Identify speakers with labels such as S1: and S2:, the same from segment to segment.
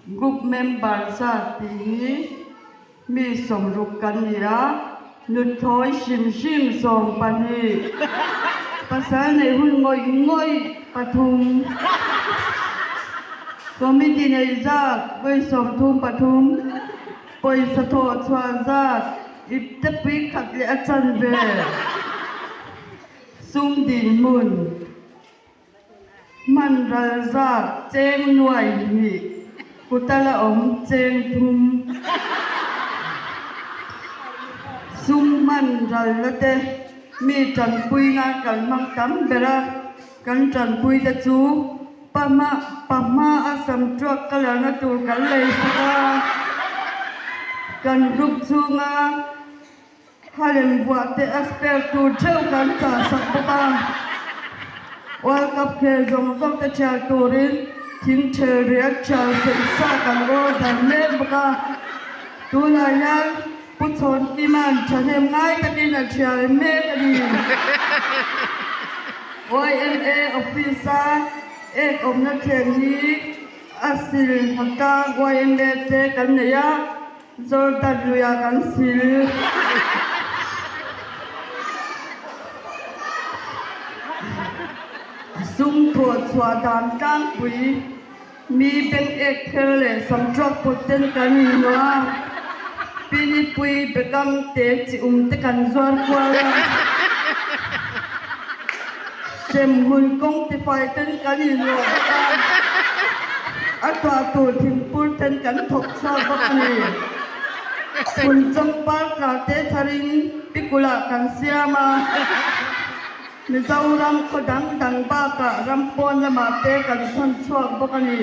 S1: Group member zat tih hi mi 60 kan ni a, nuthlawi hrim hrim 12, pasal neih hun ngawih ngawih pathum, committee neih zat vawi 33, pawisa thawh chhuah zat ipte pui khat leh a chanve, sum dinhmun. Hman ral zat cheng nuai hnih kuta la awm cheng thum. Sum hman ral la te mi tanpui nan kan hmang tam ber a, kan tanpui te chu pahma pahma a sam tuak colour na tur kan lei sak a, kan group chhunga Khalem buah te a spare tur theuh kan chah sak bawk a, World Cup khel zawng zawng te thial turin thing thel riat thial saih sa kan order mek bawk a, tunah hian Pu Chhawnkima'n thahnem ngai takin a thial mek a ni. YMA office a ek awmna thlen hi a sil hmata YMA te kan nei a. Jordan luia kan sil. Sum thawh chhuah dan tlangpui mi bank ek kher leh sam truak phawt ten kan inhlawh a, Pinipui bekang te chi um te kan zuar kual a, hremhmun kawng tifai ten kan inhlawh bawk a, a tuah tur thingpur ten kan thawk chhuak bawk a ni. Phun chawngpar tlar te tharin pikulah kan siam a, Mizoram khaw dang dang bakah ram pawn lamah te kan thawn chhuak bawk a ni.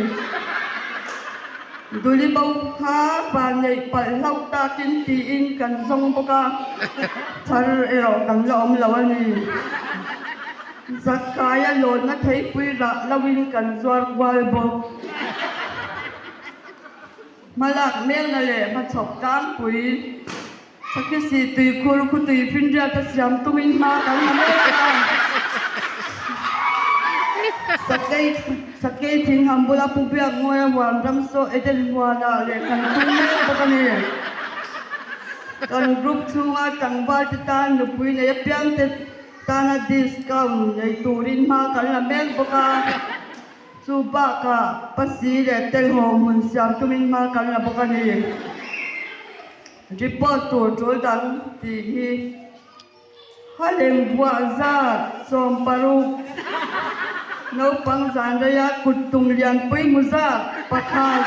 S1: Duli bo kha van neih palh hlauh takin tiin kan zawng bawk a, thar erawh kan la awm lo a ni. Zakkaia lawnna theipui rah loin kan zuar kual bawk. Hmalak melna leh hmachhawp tlangpui Sakhi tuikhur khutui finriat a siam tumin hma kan la mek a. Sakei Sakei thingham bula Pu Biak Ngawia huan ram saw Eden huanah leh kan tum mek bawk a ni. Kan group chhunga tlangval te tan nupui nei apiang te tana discount nei turin hma kan la mek bawk a. Chu bakah pasi leh telhawng hmun siam tumin hma kan la bawk a ni. Report tur tul dang tih hi Halem buah zat 60, naupang zan reia kut tum lianpui hmu zat pakhat.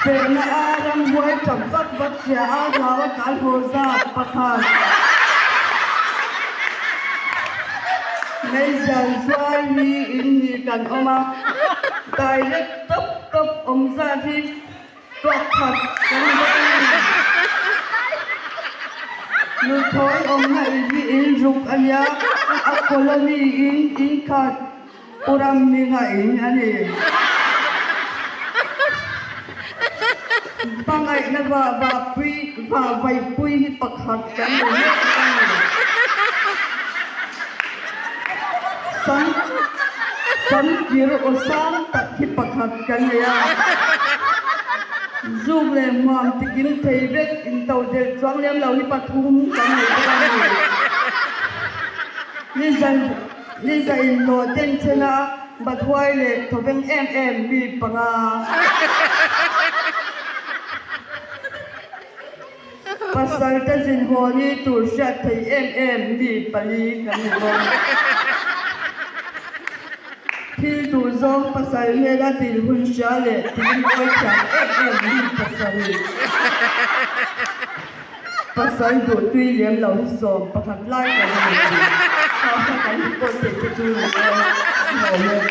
S1: Pehna a ramhuai tap vak vak hria a hlau a kal haw zat pakhat. Meizial zuar hi in ni kan awm a, direct tawp tawp awm zat hi tuak khat kan ni bawk a ni. Nuthlawi awmna in hi in ruk a nia, a colony in in khat Pu Ramhminga in a ni. Hmangaihna vah vah pui vah vaihpui hi pakhat kan ni mek a ni. Sam sam kir aw sang tak hi pakhat kan nei a. Zuk leh hmuam tikim thei vek in to delh chuang lem lo hi pathum kan nei bawk a ni. Nizan Ni za in hlawh den chen a, Bathuai leh thawveng em em mi panga. Pasal te zin haw ni tur hriat thei em em mi pali kan ni bawk. Thil duh zawng pasal hnena dil hun hria leh tiin awi thiam em em mi pasarih. Pasal duh tui lem lo hi 11 lai kan nei a ni. Kha kha kan report theih te chu ni e, a hlawm e.